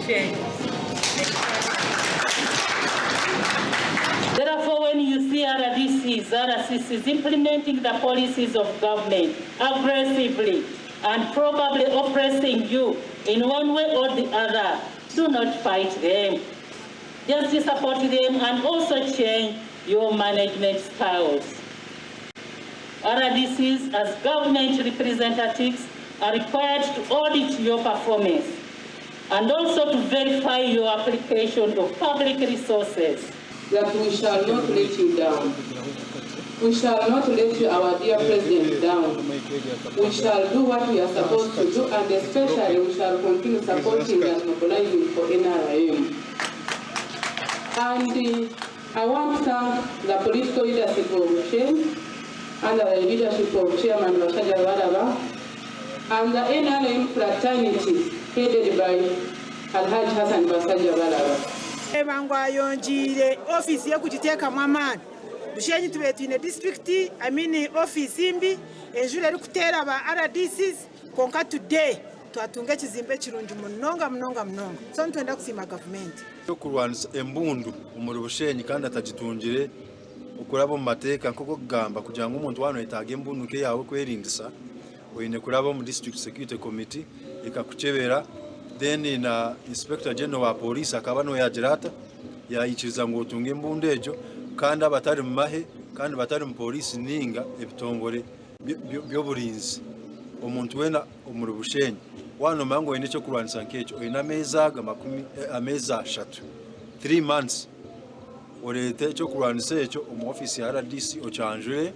Bushenyi. Therefore, when you see RDCs, RCCs implementing the policies of government aggressively and probably oppressing you in one way or the other, do not fight them. Just support them and also change your management styles. RDCs, as government representatives, are required to audit your performance and also to verify your application of public resources. That we shall not let you down. We shall not let you, our dear President, down. We shall do what we are supposed to do and especially we shall continue supporting and mobilizing for NRM. And I want to thank the political leadership of Bushenyi under the leadership of Chairman Basajjabalaba and the NRM fraternity headed by Alhaji Hassan Basajjabalaba. Reeba ngu ayongyeire ofiisi ye kugiteekamu amaani. Bushenyi tubaire twine disiturikiti, I mean ofiisi mbi, enjura erikuteera ba RDCs kwonka today twatunga ekizimbe kirungi munonga munonga munonga. So nitwenda kusiima gavumenti. Okurwanisa embundu omuri Bushenyi kandi atagitungire okuraba omu mateeka nk'oku okugamba kugira ngu omuntu waaba noyetaaga embundu nk'eyaawe kwerindisa oine kuraba omu District Security Committee ekakukyebera then na Inspector General wa Police akaba niwe yaagira ata yaikiriza ngu otunge embundu egyo kandi abatari mu mahe kandi batari mu Police ninga ebitongore by'oburinzi omuntu weena omuri Bushenyi waaba noomanya ngu oine eky'okurwanisa nk'ekyo oine ameezi aga makumi ameezi ashatu, three months, oreete eky'okurwanisa ekyo omu ofiisi ya RDC okyanjure.